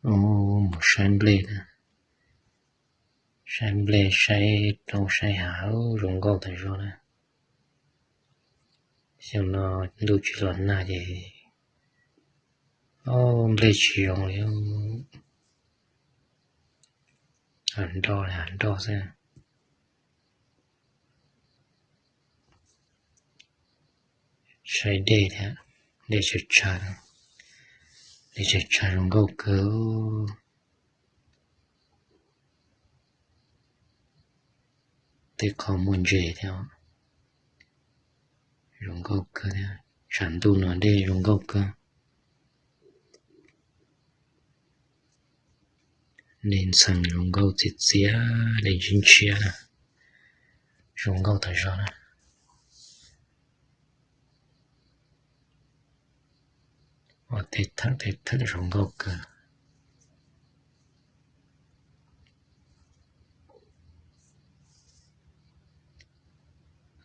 Mus saib nplej na, saib nplej saib roob saib hav zoo nkauj tas zog na. Xyoo no ntuj tsis los nag ces nplej tsis zoo li, hav nroj hav nroj xwb. Saib dej thiab, dej tshav tshav, dej tshav tshav zoo nkauj kawg. Tej qhov muaj ntses thiab, zoo nkauj kawg thiab. Tshav ntuj no dej zoo nkauj kawg. Dej ntxhee zoo nkauj txias txias, dej ntshiab ntshiab, zoo nkauj tas zog na. Ua tej thawm tej thawm zoo nkauj kawg.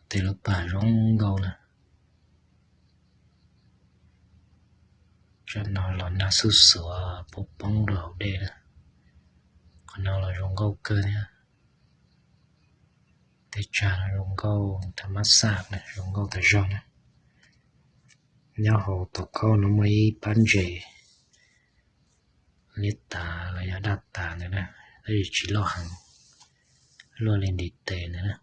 Tej lub pas zoo nkauj na. Tsam no los nag xuj xuav poob poob rau hauv dej na. Qhov no los zoo nkauj kawg thiab. Tej tshav no zoo nkauj tha mab xaj na, zoo nkauj tas zog na. Nyob hauv tauv khaub no muaj ib pab ntses liab tas los yog daj tas ntawd na, tab sis tsis loj heev, luaj li ntiv tes ntawd na.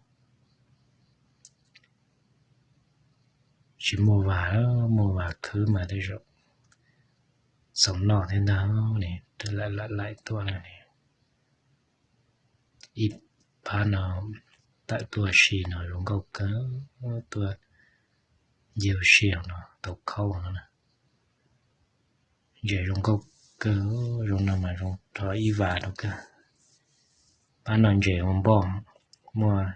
Tsis muaj vas, muaj vas khwb mas tej zaum txaus noj thiab ntag. Laim laim laim tuaj no, ib pab no tawm tuaj si no zoo nkauj kawg, tuaj ncig ua si hauv no tauv khaub no na. Ntses zoo nkauj kawg, zoo no mas zoo rau ib vas rau kawg. Pab no ntses ua npoj, muaj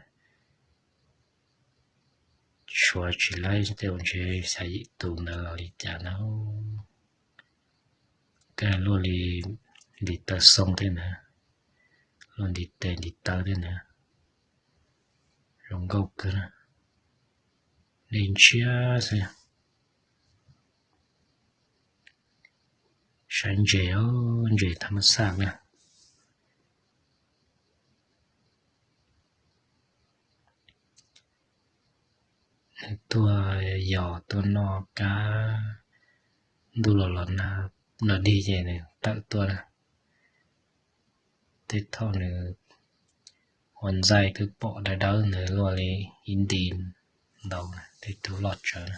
suav tsis laib tej ua ntses xya yim tus ntawd los li cas na. Kaj luaj li ntiv taw xoo tej ntawd, luaj ntiv tes ntiv taw tej ntawd, zoo nkauj kawg na. Dej ntshiab xwb. Saib ntses, ntses tha mab xaj na. Nws tuaj yos tuaj noj kab, ntuj los los nag los dig ces nws tawm tuaj na. Tej thaum nws ua ntxaij twb pom dawb dawb ntawd luaj li ib nti ntau, tej tug loj tsawv na.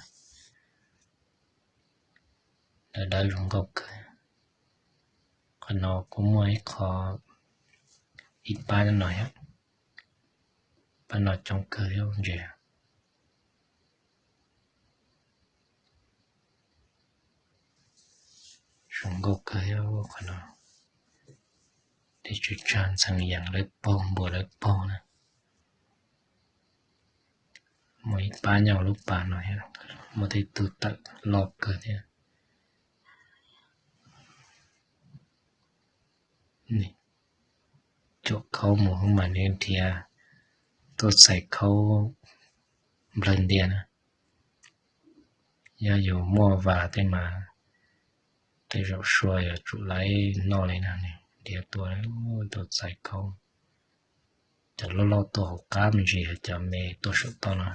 Dawb dawb zoo nkauj kawg. Qhov no kuj muaj ib qho, ib pab no, pab no coob kawg thiab ntses. Zoo nkauj kawg thiab qhov no. Dej tshav tshav ntxhee yees lawv paug npua lawv paug na. Muaj ib pab nyob lub pas no, muaj tej tug tawm loj kawg thiab. Cuam khaub mus mas nws nrhiav tuaj txais khaub nplawg ntias na. Yog yus muaj vas tej mas tej zaum sua yuav tsum laib noj li na. Nrhiav tuaj, tuaj txais khaub. Cov loj loj tuaj hauv qab me ntsis, cov me tuaj saum toj no.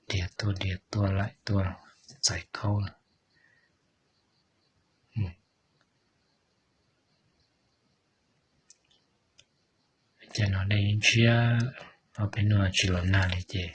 Nrhiav tuaj nrhiav tuaj laim tuaj txais khaub. Cas no dej ntshiab, ob peb hnub tsis los nag li ces